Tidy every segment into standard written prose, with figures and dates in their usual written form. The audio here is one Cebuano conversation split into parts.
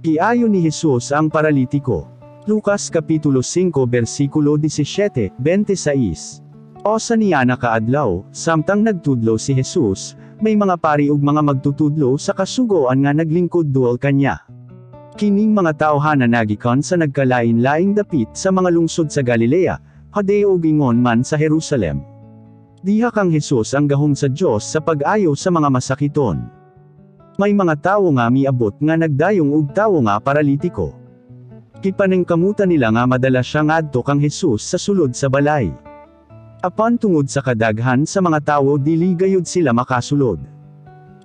Giayo ni Jesus ang paralitiko. Lucas Kapitulo 5 versikulo 17, 26. Usa niana ka adlaw, samtang nagtudlo si Jesus, may mga pari ug mga magtutudlo sa kasugoan nga naglingkod duol kanya. Kining mga tawhana nagikan sa nagkalain-laing dapit sa mga lungsod sa Galilea, Judea ug ingon man sa Jerusalem. Diha kang Jesus ang gahom sa Dios sa pag-ayo sa mga masakiton. May mga tawo nga miabot nga nagdayong og tawo nga paralitiko. Gipaningkamutan nila nga madala siya ngadto kang Jesus sa sulod sa balay. Apan tungod sa kadaghan sa mga tawo, dili gayud sila makasulod.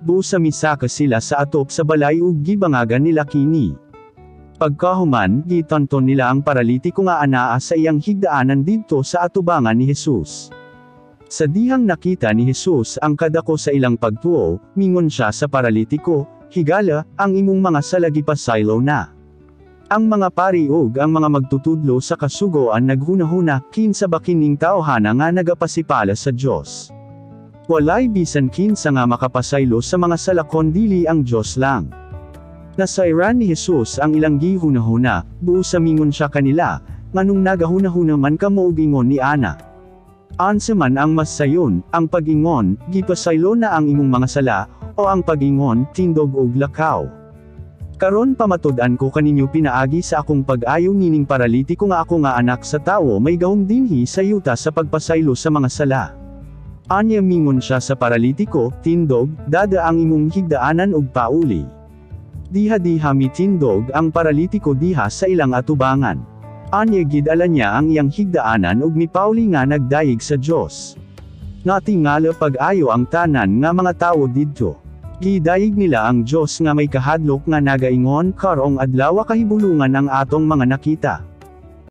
Busa misaka sila sa atop sa balay ug gibangagan nila kini. Pagkahuman, gitunton nila ang paralitiko nga anaa sa iyang higdaanan didto sa atubangan ni Jesus. Sa dihang nakita ni Jesus ang kadako sa ilang pagtuo, mingon siya sa paralitiko, "Higala, ang imong mga sala gipasaylo na." Ang mga pari ug ang mga magtutudlo sa kasugoan naghunahuna, "Kinsa ba kining tawhana nga nagapasipala sa Dios? Walay bisan kinsa nga makapasaylo sa mga sala kondili ang Dios lang." Nasayran ni Jesus ang ilang gihunahuna, busa mingon siya kanila, "Nganong nagahunahuna man kamo og ingon ni ana? Unsa man ang mas sayon, ang pag-ingon, 'Gipasaylo na ang imong mga sala,' o ang pag-ingon, 'Tindog ug lakaw'? Karon pamatud-an ko kaninyo pinaagi sa akong pag-ayo nining paralitiko nga ako nga Anak sa Tawo may gahom dinhi sa yuta sa pagpasaylo sa mga sala." Anya mingon siya sa paralitiko, "Tindog, dada ang imong higdaanan ug pauli." Diha-diha mitindog ang paralitiko diha sa ilang atubangan. Anya gidala niya ang iyang higdaanan ug mipauli nga nagdayeg sa Dios. Natingala pag-ayo ang tanan nga mga tawo didto. Gidayeg nila ang Dios nga may kahadlok nga nagaingon, "Karong adlaw kahibulungan ang atong mga nakita."